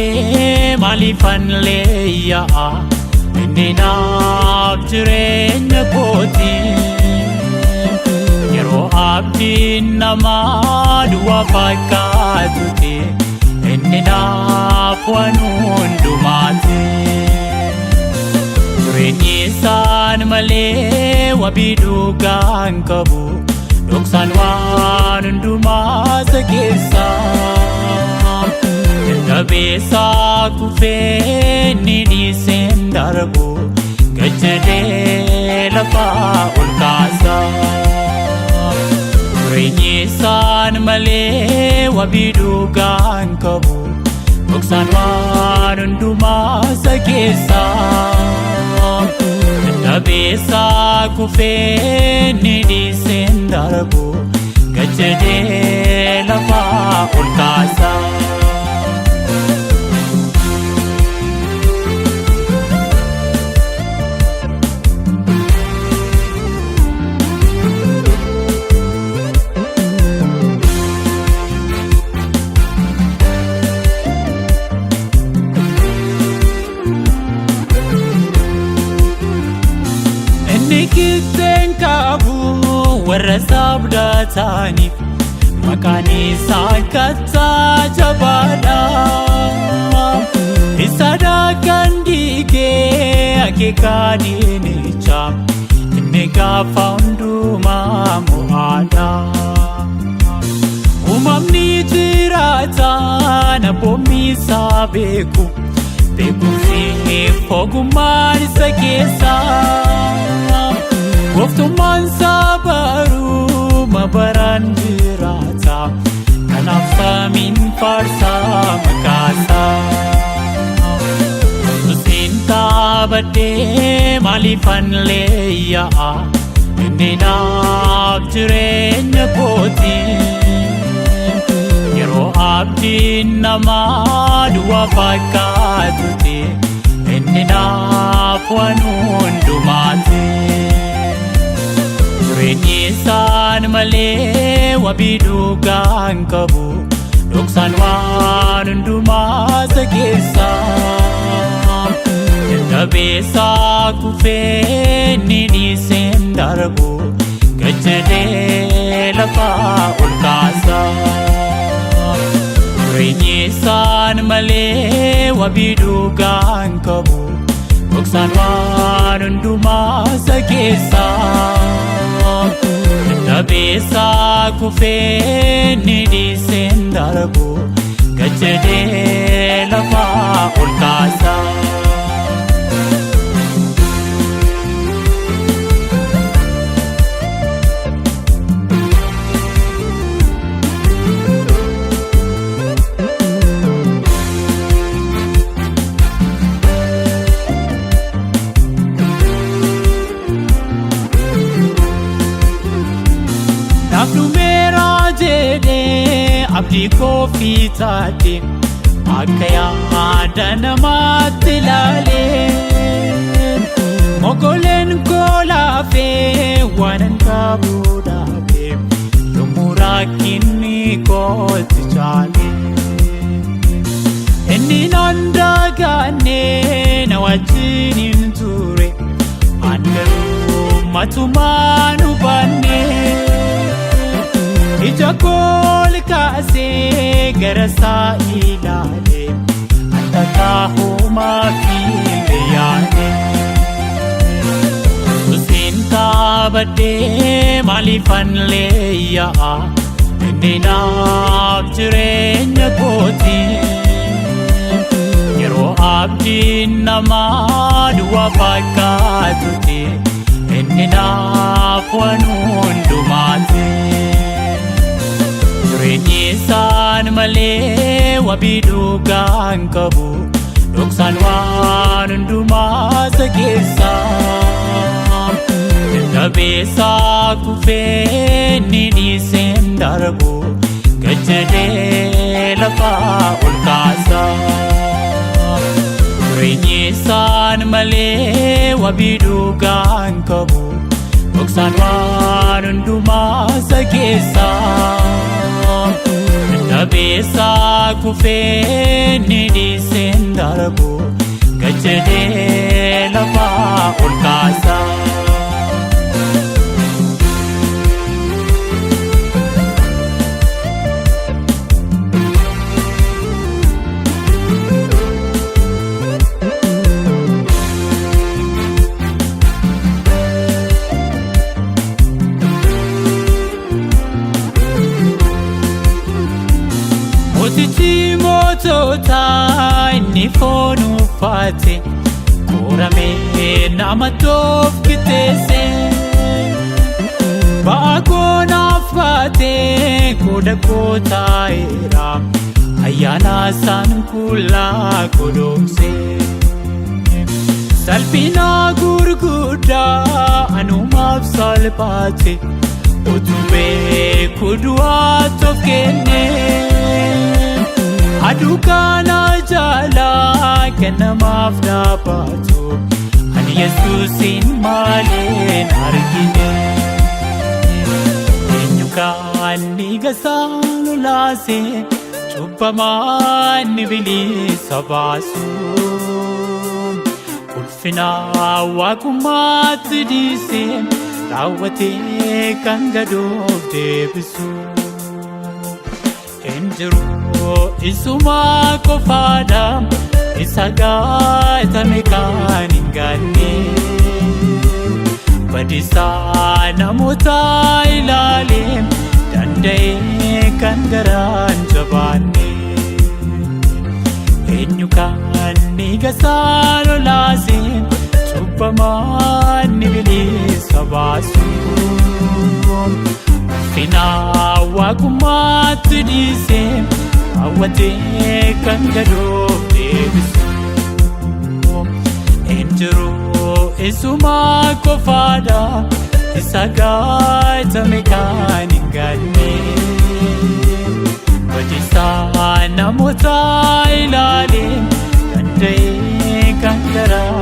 dhaabadhee maaliifan leeyya'a? Inni naaf jireenya kooti. Yeroo abdiin namaa duwwaa fakkaatutti, inni naaf waan hundumaati. Jireenyi isaan malee wabii dhugaa hin qabu. Dhoksaan waan hundumaa isa keessa. Dadhabeessaa kufee inni dhiiseen darbu. Gajjadee lafaa ol kaasa. Jireenyi isaan malee wabii dhugaa hin qabu. Dhoksaan waan hundumaa isa keessa. Dadhabeessaa kufee inni dhiiseen darbu. Gajjadee lafaa ol kaasa. Inni qixxeen qabu warra sabdataniif, maqaan isaa kattaa jabaadha. Isa daakkan diigee akeekaa diinichaa, inni gaafa hundumaa mo'aadha. Uumamni jiraataan abboommi isaa beeku, beekumsi ogummaan isa keessa. Gooftummaan isaa baruma baraan jiraata. Kanaaf samiin faarsaa maqaasaa. Yesuusin dhaabadhee maaliifan leeyya'a? Inni naaf jireenya kooti. Yeroo abdiin namaa duwwaa fakkaatutti, inni naaf waan hundumaati. Jireenyi isaan malee wabii dhugaa hin qabu. Dhoksaan waan hundumaa isa keessa. Dadhabeessaa kufee inni dhiiseen darbu. Gajjadee lafaa ol kaasa. Jireenyi isaan malee wabii dhugaa hin qabu. Dhoksaan waan hundumaa isa keessa. Dadhabeessaa kufee inni dhiiseen darbu. Gajjadee lafaa ol kaasa. Naaf dhumeera jedhee abdii koo taate, akka yaada namaatti ilaalee, mogoleen koo laafee waan an qabu dhabe, yommuu rakkinni kootti caale. Inni nan dagaanne, na wajjin hin ture, an garuu matumaan hubanne. Ija koo ol kaasee gara isaa ilaale, akka homaa fi yaade. Yesuusin dhaabadhee maaliifan leeyya'a? Inni naaf jireenya kooti. Yeroo abdiin namaa duwwaa fakkaatutti, inni naaf waan hundumaati. Jireenyi isaan malee wabii dhugaa hin qabu. Dhoksaan waan hundumaa isa keessa. Dadhabeessaa kufee inni dhiiseen darbu. Gajjadee lafaa ol kaasa. Jireenyi isaan malee wabii dhugaa hin qabu. Dhoksaan waan hundumaa isa keessa. Jabeessaa kufee ni dhiiseen darbu gajjadee lafaa ol kaasa. Mootichi moototaa inni foon uffate qoramee nama toof qixxeesse. Ba'aa koo naaf baatee qooda koo taa'eera ayyaana isaan qullaa godhomse. Salphina gurguddaa anumaaf salphaate utuu beeku du'aatti of kenne. Aduu kana jaalaa kennamaaf dhaabbatu ani Yesuusin maleen argine. Eenyu kan dhiiga isaa lolaase cubbamaa inni bilisa baasu. Ulfina waaqummaatti dhiise raawwatee kan gadoof deebisu. Hin jiru isuma qofaadha isa gaatame kan hin gaanne. Badisaa namoota ilaale danda'ee kan garaan jabaanne. Eenyu kan dhiiga isaa lolaase cubbamaa inni bilisa baasu. Ulfina waaqummaatti dhiise raawwatee kan gadoof deebisu. Hin jiru isuma qofaadha isa gaatame kan hin gaanne. Badisaa namoota ilaale danda'ee kan garaan